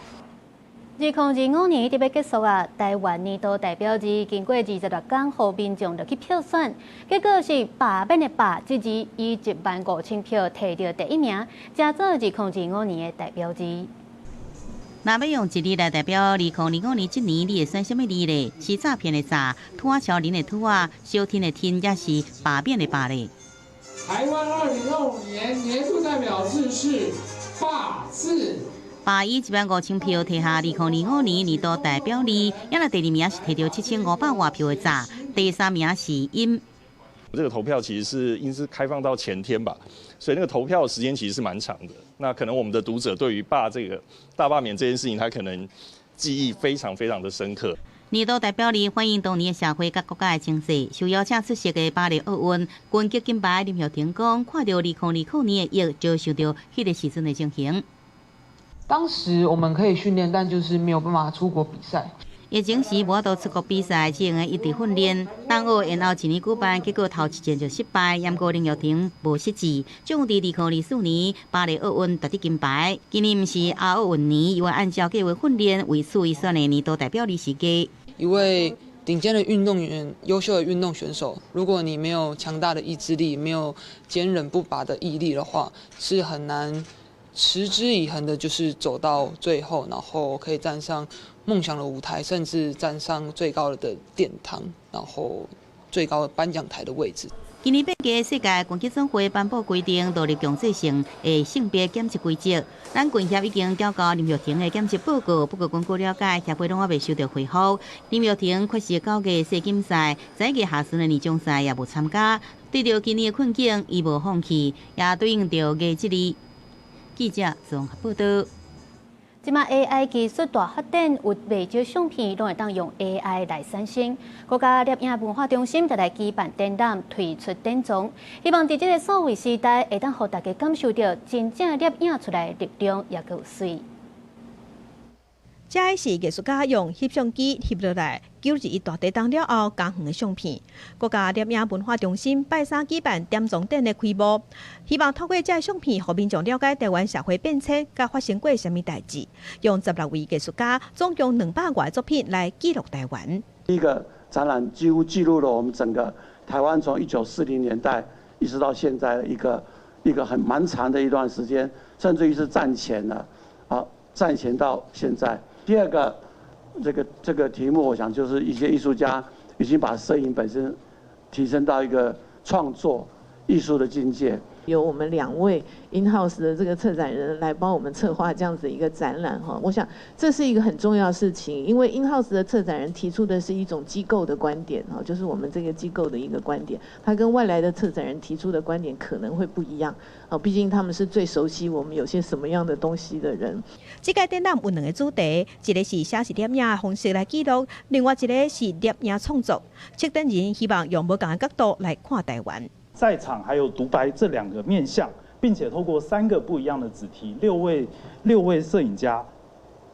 2025年就欲結束啊！台灣年度代表字經過26工，予民眾入去票選，結果是罷免的罷，這字以1萬5千票提著第一名，成做二零二五年的代表字。若欲用一字來代表2025年這年，你會選啥物字咧？是詐騙的詐，土仔超人的土仔，小天的天，抑是罷免的罷咧？台灣2025年年度代表字是罷字。罷以1萬5千票提下2025年年度代表字，抑來第二名是提著7500外票的詐，第三名是陰。這個投票其實是應是開放到前天吧，所以那個投票的時間其實是蠻長的。那可能我們的讀者對於罷這個大罷免這件事情，他可能記憶非常非常的深刻。年度代表字反映當年的社會佮國家的情勢，受邀請出席的巴黎奧運拳擊金牌林玉婷講，看著2020年的疫，就想著彼個時陣的情形。當時我們可以訓練，但就是沒有辦法出國比賽。疫情時無法度出國比賽，只用得一直訓練。冬奧延後一年舉辦，結果頭一戰就失敗。毋過林玉婷無失志，終於佇2024年巴黎奧運奪得金牌。今年毋是亞奧運年，伊會按照計劃訓練，為此伊選的年度代表字是毅。一位頂尖的運動員，優秀的運動選手，如果你沒有強大的意志力，沒有堅韌不拔的毅力的話，是很難持之以恆的，就是走到最後，然後可以站上夢想的舞台，甚至站上最高的殿堂，然後最高的頒獎台的位置。今年八月，世界拳擊總會頒布規定，導入強制性的性別檢測規則。咱拳協已經繳交林玉婷的檢測報告，不過根據了解，協會攏猶未收著回覆。林玉婷缺席9月世錦賽，11月下旬的年終賽也無參加。對著今年的困境，伊無放棄，也對應著毅這字。記者綜合報道。這馬 AI 技術大發展，有袂少相片攏會當用 AI 來產生。國家攝影文化中心就來舉辦展覽，推出典藏，希望佇這个數位時代，會當予大家感受著真正攝影出來的力量，抑閣有媠。這是藝術家用翕相機翕落來，9·21大地震了後，嘉園的相片。國家攝影文化中心拜三舉辦典藏展的開幕，希望透過這相片，予民眾了解台灣社會變遷，佮發生過啥物代誌。用16位藝術家，總共200外作品來記錄台灣。第一個展覽幾乎記錄了我們整個台灣從1940年代一直到現在的一個很蠻長的一段時間，甚至於是戰前了，啊，戰前到現在。第二個，這個題目，我想就是一些藝術家已經把攝影本身提升到一個創作藝術的境界。由我們兩位 in house 的這個策展人來幫我們策劃這樣子一個展覽哈，我想這是一個很重要的事情，因為 in house 的策展人提出的是一種機構的觀點哈，就是我們這個機構的一個觀點，他跟外來的策展人提出的觀點可能會不一樣啊，畢竟他們是最熟悉我們有些什麼樣的東西的人。這屆展覽有兩個主題，一個是寫實攝影的方式來記錄，另外一個是攝影創作。策展人希望用無仝的角度來看台灣。在場還有獨白這兩個面向，並且透過三個不一樣的子題，六位攝影家，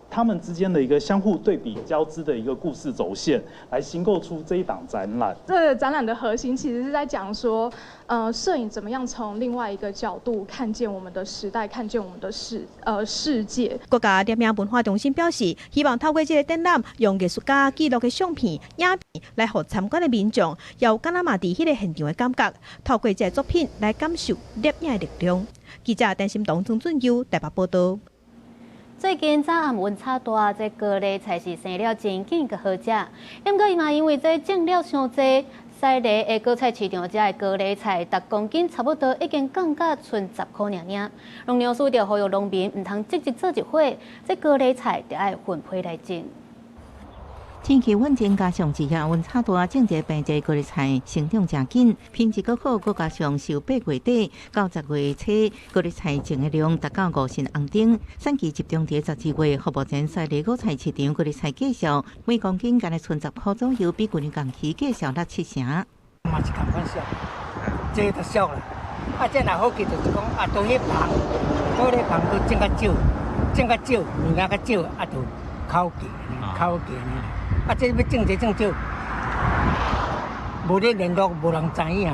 他們之間的一個相互對比交織的一個故事軸線，來形構出這一檔展覽。這個展覽的核心其實是在講說，攝影怎麼樣從另外一個角度看見我們的時代，看見我們的世界。國家攝影文化中心表示，希望透過這個展覽，用藝術家記錄的相片、影片，來予參觀的民眾，有敢若嘛佇彼个現場的感覺，透過這个作品來感受攝影的力量。記者陳心彤、曾俊優台北報道。最近早暗溫差大，這高麗菜是生了真緊閣好食。毋過伊嘛因為這種了傷濟，西螺的果菜市场，遮的高丽菜，逐公斤差不多已经降价賰10箍尔尔。农粮署就呼吁农民毋通积极做一伙，这高丽菜著爱分批来种。天气稳定，加上日夜温差大，种植平地高丽菜成长诚紧，品质阁好，阁加上受8月底到10月初高丽菜种的量达到5成红灯，产期集中伫12月。目前西螺果菜市场高丽菜价数每公斤干焦賰10箍左右，比去年同期价数落7成。嘛是仝款俗，这就俗啦。啊，这若好记就是讲啊，对彼棚，高丽棚都种较少，种较少，物件较少，啊，就口价，口价呢。啊，这欲种济种少，无咧联络，无人知影。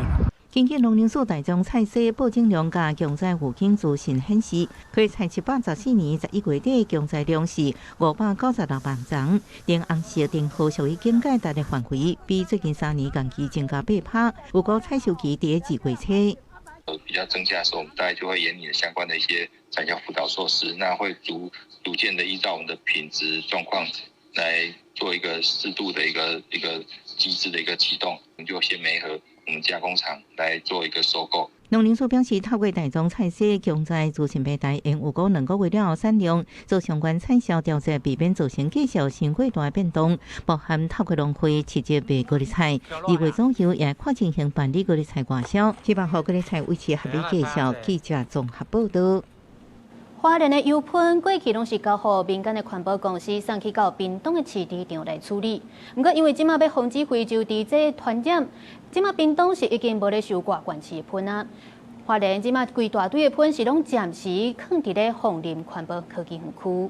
根据农林署台中菜市报种量佮强灾预警资讯显示，高丽菜714年11月底强灾量是596万丛，橙红色灯号属于警戒值的范围，比最近3年同期增加8%。预估采收期伫2月初。比较增加的时候，我们大概就会研拟相关的一些产销辅导措施，那会逐逐渐的依照我们的品质状况来做一个适度的一个机制的一个启动，我们就先媒合我们加工厂来做一个收购。农林署表示，透过台中菜市强灾资讯平台，𪜶预估2个月了后产量做相关产销调节，避免造成价数伤过大变动。包含透过农会直接卖高丽菜，2月左右也看情形办理高丽菜外销，希望予高丽菜维持合理价数。记者综合报道。花莲的油喷过去拢是交予民间的环保公司送去到屏东的饲猪场来处理。毋过因为这马欲防止非洲猪这传染，这马屏东是已经无咧收外县市的喷啊。花莲这马规大堆的喷是拢暂时囥伫咧凤林环保科技园区。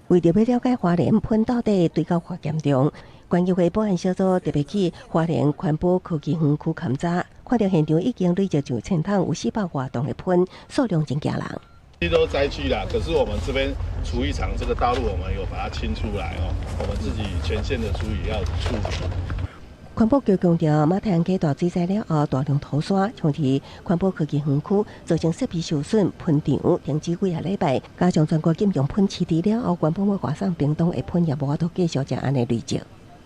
为著欲了解花莲喷到底堆到偌严重，环基会保安小组特别去花莲环保科技园区勘查，看著现场已经累积上千桶，有400外吨的喷，数量真惊人。这都灾区啦，可是我们这边厨余场这个道路，我们有把它清出来哦，我们自己全县的厨余要处理。环保局强调，马太鞍溪大水灾了后，大量土沙冲伫环保科技园区，造成设备受损、喷场停止几个礼拜。加上全国禁用喷饲猪了后，原本欲外送屏东的喷也无法度继续这按呢累积。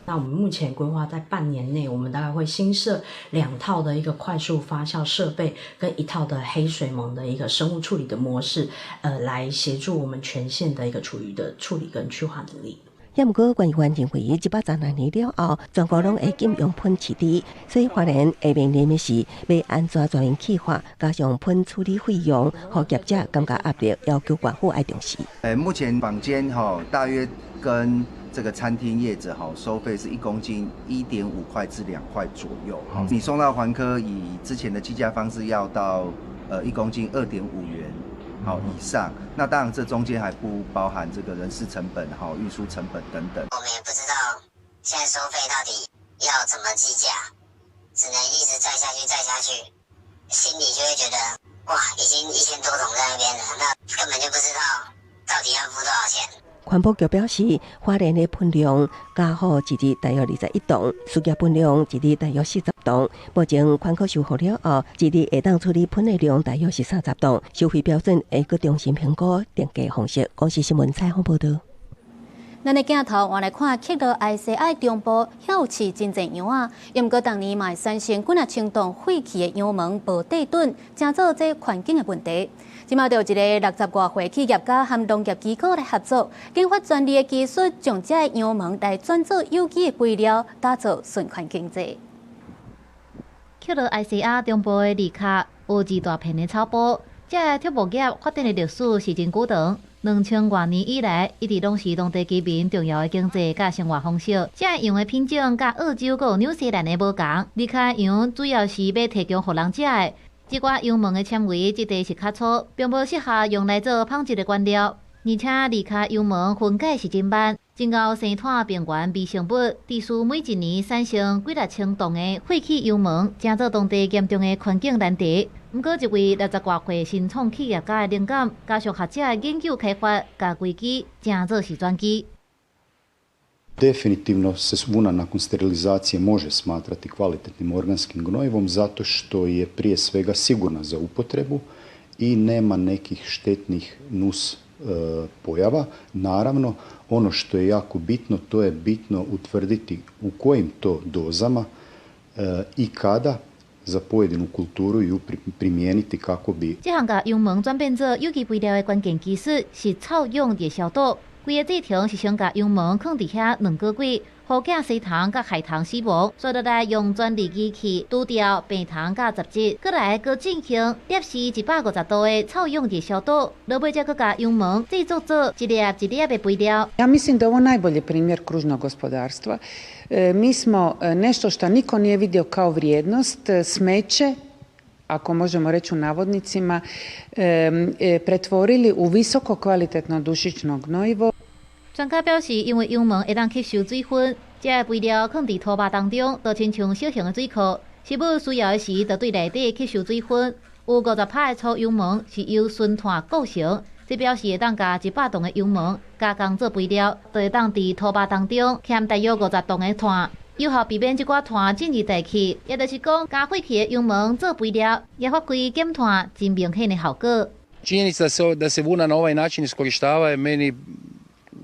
那我们目前规划在半年内，我们大概会新设两套的一个快速发酵设备，跟一套的黑水虻的一个生物处理的模式，来协助我们全县的一个厨余的处理跟去化能力。也毋过，县议员认为，116年了后，全国拢会禁用喷饲猪，所以花莲会面临的是欲按怎全面去化，加上喷处理费用，予业者感觉压力，要求县府爱重视。目前坊间哈大约跟这个餐厅业者哈收费是1公斤1.5块至2块左右，你送到环科以之前的计价方式要到1公斤2.5元。好以上，那当然这中间还不包含这个人事成本、哈运输成本等等。我们也不知道现在收费到底要怎么计价，只能一直载下去，载下去，心里就会觉得哇，已经1000多桶在那边了，那根本就不知道到底要付多少钱。环保局表示，花莲的喷量加好一日大约21吨，事业喷量一日大约40吨。目前环科修复了后，一日会当处理喷的量大约是30吨。收费标准会阁重新评估定价方式。公视新闻采访报道。咱的镜头换来看，克罗埃西亚中部遐有饲真济羊仔，毋过逐年嘛会产生几若千吨废弃的羊毛无地囤，成做这环境的问题。这马就有一个60外岁企业家和农业机构来合作，研发专利的技术，将这羊毛来转做有机的肥料，打造循环经济。克罗埃西亚中部的利卡有一大片的草埔，这个畜牧业发展的历史是真久长。2000外年以来，一直拢是当地居民重要的经济佮生活方式。这个羊的品种佮澳洲佮纽西兰的无仝，利卡羊主要是欲提供予人食的。这寡羊毛的纤维质地是较粗，并无适合用来做纺织的原料。而且利卡羊毛分解是真慢，真𠢕生态平原微生物，致使每一年产生几若千吨的废弃羊毛，成做当地严重的环境难题。毋过，一位60外岁新创企业家的灵感，加上学者的研究开发，共危机成做是转机。 Definitivno se vuna nakon sterilizacije može smatrati kvalitetnim organskim gnojivom zato što je prije svega sigurna za upotrebu i nema nekih štetnih nus pojava. Naravno, ono što je jako bitno, to je bitno utvrditi u kojim to dozama i kada za pojedinu kulturu ju primijeniti kako bi... 這項共羊毛轉變做有機肥料的關鍵技術是臭氧熱消毒。規个過程是先共羊毛囥佇遐2個月，予寄生蟲佮害蟲死亡，紲落來用專利機器除掉病蟲佮雜質，閣來閣進行攝氏150度的臭氧熱消毒，落尾才閣共羊毛製作做一粒一粒的肥料。 Ja mislim da je ovo najbolji primjer kružnog gospodarstva. Mi smo nešto što niko nije vidio kao vrijednost, smeće, ako možemo reći u navodnicima, pretvorili u visoko kvalitetno dušično gnojivo. 專家表示，因為羊毛會當吸收水分，這个肥料囥佇土肉當中，就親像小型的水庫，食物需要的時，就對內底吸收水分。有50%的粗羊毛是由純炭構成，這表示會當共100噸的羊毛加工做肥料，就會當佇土肉當中添大約50噸的炭，有效避免這寡炭進入大氣，也就是講，共廢棄的羊毛做肥料，也發揮減碳真明顯的效果。 Činjenica da se vuna na ovaj način iskorištava je meni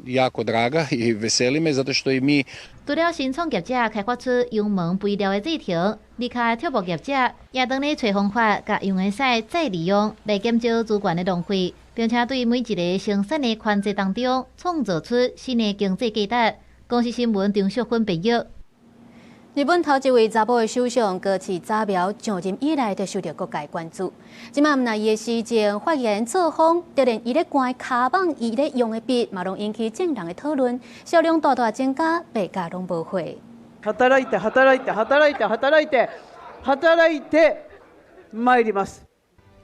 jako draga i veseli me zato što i mi 除了新創業者開發出羊毛肥料的製程，離開畜牧業者也當咧揣方法，共羊的屎再利用，來減少資源的浪費，並且對每一个生產的環節當中，創造出新的經濟價值。公視新聞張淑芬編譯。日本頭一位查埔的首相高市早苗上任以來，就受著各界關注。這馬毋但伊的施政發言作風，就連伊咧掛跤蠓，伊咧用的筆，嘛攏引起眾人的討論，銷量大大增加，賣甲攏無貨。働いて働いて働いて働いて働いてまいります。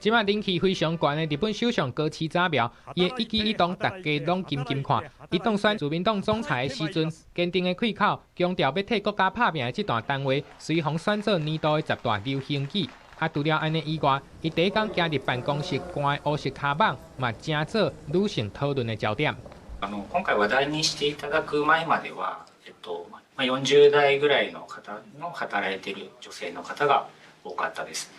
這馬人氣非常懸的日本首相高市早苗，伊的一舉一動，大家攏緊緊看。伊當選自民黨總裁的時陣，堅定的開口，強調欲替國家拍拚的這段談話，隨予選做年度的十大流行語。啊，除了按呢以外，伊第一工行入辦公室，掛的烏色跤蠓嘛，成做女性討論的焦點。今回話題にしていただく前までは、40代ぐらいの方の働いている女性の方が多かったです。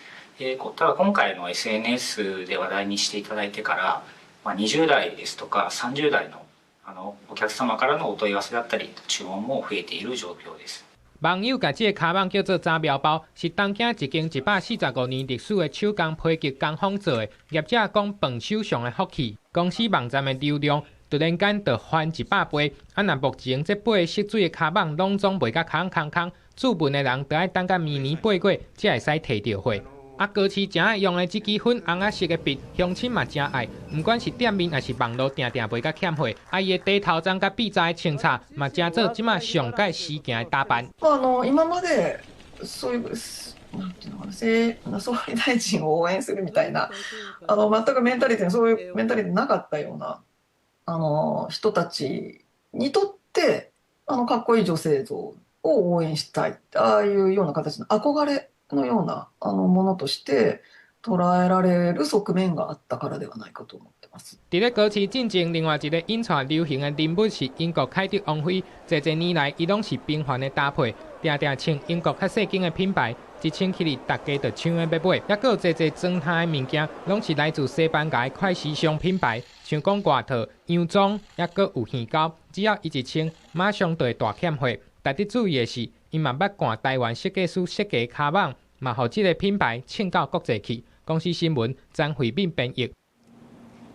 ただ今回の SNS で話題にしていただいてから、20代ですとか30代のお客様からのお問い合わせだったり注文も増えている状況です。網友共這个跤蠓叫做早苗包，是東京一間145年歷史的手工皮革工坊做的。業者講傍首相的福氣，公司網站的流量突然間就翻100倍。啊，若目前這8个色水的跤蠓攏總賣甲空空空，注文的人著愛等甲明年8月才會使提著貨。啊，高市誠愛用的這支粉紅仔色的筆，鄉親嘛誠愛，毋管是店面抑是網路，定定賣甲欠貨。啊，伊的短頭鬃佮辮雜的穿插，嘛成做這馬上蓋時行的打扮。今までそういうなんていうのかな、総理大臣を応援するみたいな、全くメンタリティそういうメンタリティなかったような人たちにとって、かっこいい女性像を応援したい、ああいうような形の憧れのようなものとして捉えられる側面があったからではないかと思ってます。佇咧高市進前，另外一个引帶流行的人物是英國凱特王妃。濟濟年來，伊攏是頻繁的搭配，定定穿英國較細間的品牌，一穿起來，大家就搶著欲買。抑閣有濟濟裝他的物件，攏是來自西班牙的快時尚品牌，像講外套、洋裝，抑閣有耳膠，只要伊一穿，馬上就會大欠貨。值得注意的是，伊嘛捌掛台灣設計師設計跤蠓，嘛予這个品牌衝到國際去。公視新聞張惠敏編譯。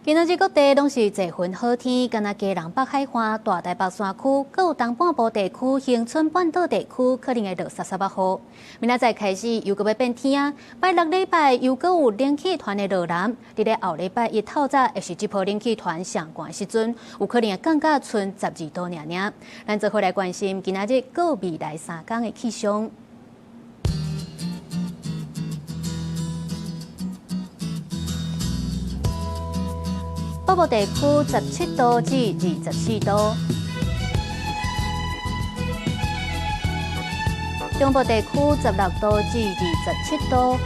今仔日各地攏是濟雲好天，敢若基隆北海岸、大台北山區、閣有東半部地區、恆春半島地區可能會落澼澼仔雨。明仔載開始又閣欲變天啊！拜六禮拜又閣有冷氣團的落來，佇咧後禮拜一透早會是這波冷氣團上懸的時陣，有可能會降到賰12度爾爾。咱做伙來關心今仔日閣未來3工的氣象。北部地區17度至24度，中部地區16度至27度，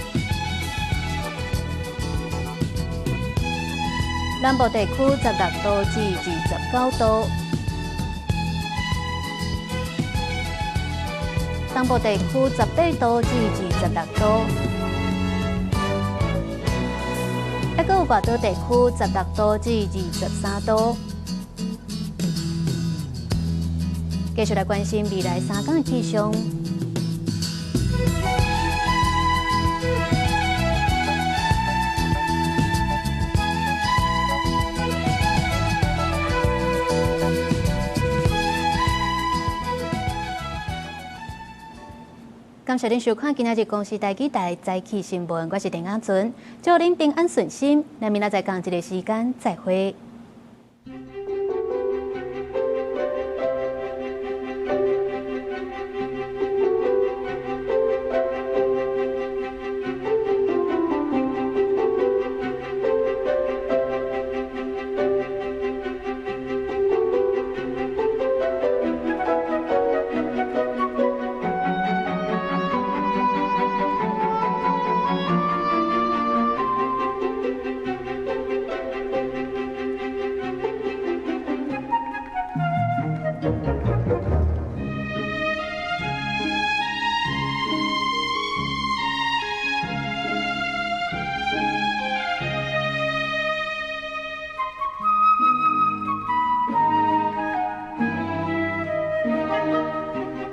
南部地區16度至29度，東部地區18度至26度。抑閣有外島地區16度至23度。繼續來關心未來三天的氣象。感謝恁收看今仔日公視台語台早起新聞，我是鄭雅純，祝恁平安順心。咱明仔載仝一个時間再會。